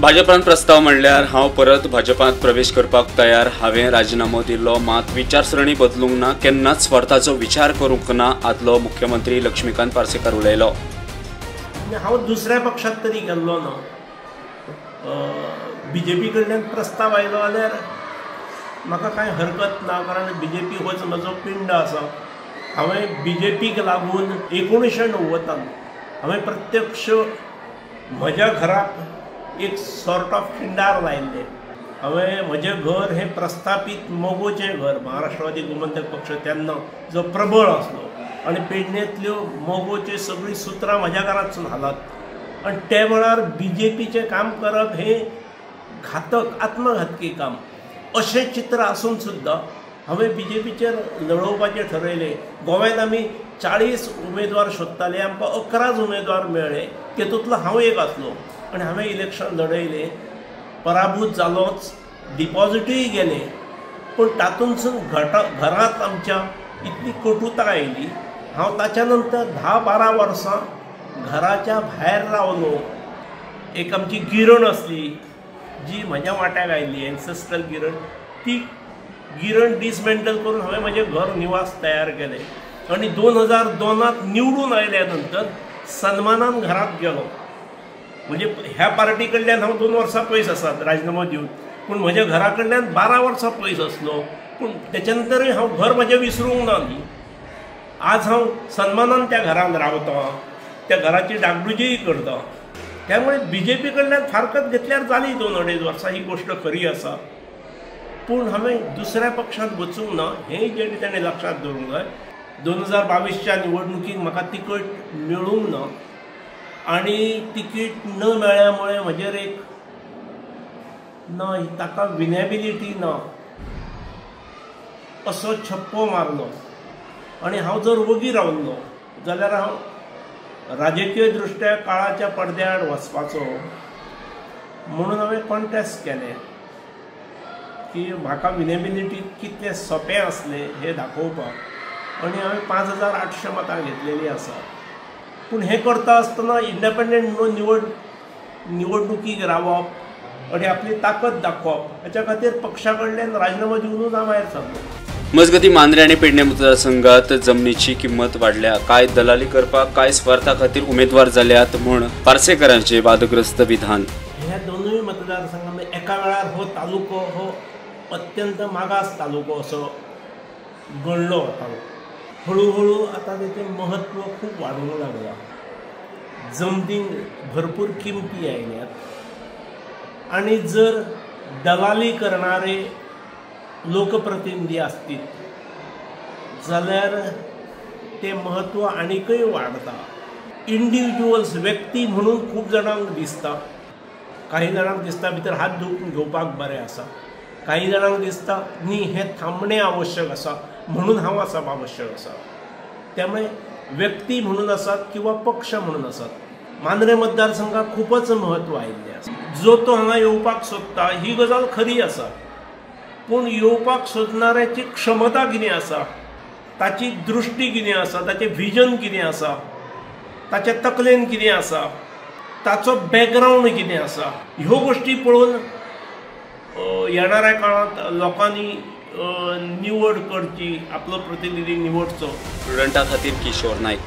भाजपान प्रस्ताव म्हणल्यार हांव परत भाजपांत प्रवेश करपाक तयार। हांवें राजीनामो दिल्लो, मात विचारसरणी बदलूंक ना, केन्नाच स्वार्थाचो विचार करूंक ना, आदलो मुख्यमंत्री लक्ष्मीकांत पार्सेकर उलयलो। हांव दुसऱ्या पक्षात तरी गेल्लो ना, बीजेपी कडल्यान प्रस्ताव आयलो जाल्यार म्हाका कांय हरकत ना, कारण बीजेपी होच म्हजो पिंड आसा। हांवें बीजेपीक लागून 1990 हांवें प्रत्यक्ष म्हज्या घराक एक सॉर्ट ऑफ खिंडार लायिल्लें। हांवें म्हजें घर हें प्रस्थापीत मगोचें घर, महाराष्ट्रवादी गोमंतक पक्ष तेन्ना जो प्रबळ आसलो आनी पेडणेंतल्यो मगोच्यो सगळीं सुत्रां म्हज्या घरांतसून हालात आनी ते वेळार बीजेपीचें काम करप हें घातक, आत्मघातकी काम अशें चित्र आसून सुद्दां हांवें बीजेपीचेर लढोवपाचें ठरयलें। गोव्यान आमी 40 उमेदवार सोदताले, आमकां 11 उमेदवार मेळ्ळे, तेतूंतलो हांव एक आसलो आनी हांवें इलेक्शन लढयलें। पराभूत जालोच, डिपॉजिटूय गेलें, पूण तातूंतसून घरांत आमच्या इतली कटुता आयली। हांव ताच्या नंतर 10-12 वर्सां घराच्या भायर रावलो। एक आमची गिरण आसली जी म्हज्या वाट्याक आयली, एन्सेस्ट्रल गिरण, ती गिरण डिसमेंटल करून हांवें म्हजें घर निवास तयार केलें आनी 2002 निवडून आयल्या नंतर सन्मानान घरांत गेलो। म्हणजे ह्या पार्टी कडल्यान हांव 2 वर्सां पयस आसात राजीनामो दिवन, पूण म्हज्या घरा कडल्यान 12 वर्सां पयस आसलो, पूण तेच्या नंतरूय हांव घर म्हजें विसरूंक ना न्ही। आज हांव सन्मानान त्या घरान रावतां, त्या घराची डागडुजीय करता। त्यामुळे बीजेपी कडल्यान फारकत घेतल्यार जाली 2-2.5 वर्सां, ही गोश्ट खरी आसा, पूण हांवें दुसऱ्या पक्षांत वचूंक ना हें जें ताणें लक्षांत दवरूंक जाय। 2022च्या निवडणुकीक म्हाका तिकट मेळूंक ना आनी तिकीट न मेळ्ळ्या मुळे म्हजेर एक ना ताका विनेबिलिटी ना असो छप्पो मारलो आनी हांव जर वगी रावल्लो जाल्यार हांव राजकीय दृष्ट्या काळाच्या पडद्या आड वचपाचो, म्हणून हांवें कॉन्टेस्ट केलें की म्हाका विनेबिलिटी कितलें सोंपें आसलें हें दाखोवपाक आनी हांवें 5800 मतां घेतलेलीं आसा। पूण हें करता आसतना इंडिपेंडंट म्हणून निवडणुकीक रावप आनी आपली ताकद दाखोवप हाच्या खातीर पक्षा कडल्यान राजीनामो दिवनूच हांव भायर सरलो। मजगती मांद्रे आनी पेडणे मतदारसंघात जमनीची किंमत वाडल्या, काय दलाली करपाक, काय स्वार्था खातीर उमेदवार जाल्यात म्हूण पार्सेकरांचे वादग्रस्त विधान। ह्या दोनूय मतदारसंघांत एका वेळार हो तालुको हो अत्यंत मागास तालुको असो गणलो वतालो। हळूहळू आतां तेचें महत्व खूब वाडूंक लागलां, जमनीक भरपूर किमती आयल्यात आनी जर दलाली करणारे लोकप्रतिनिधी असतील जाल्यार ते महत्व आनीकय वाडता। इंडिविज्युअल्स व्यक्ती म्हणून खूब जाणांक दिसता, काही जाणांक दिसता भितर हात धुवून घेवपाक बरें आसा, काही जाणांक दिसता न्ही हें थांबणें आवश्यक आसा म्हणून हांव आसप आवश्यक आसा। त्यामुळे व्यक्ती म्हणून आसात किंवा पक्ष म्हणून आसात, मांद्रे मतदारसंघाक खूपच महत्व आयिल्लें आसा। जो तो हांगा येवपाक सोदता ही गजाल खरी आसा, पूण येवपाक सोदणाऱ्याची क्षमता कितें आसा, ताची दृश्टी कितें आसा, ताचें विजन कितें आसा, ताच्या तकलेन कितें आसा, ताचो बॅकग्रावंड कितें आसा, ह्यो गोश्टी पळोवन येणाऱ्या काळांत लोकांनी निवड करची, आपलो प्रतिनिधी निवडचो। स्टुडंटा खातीर किशोर नायक।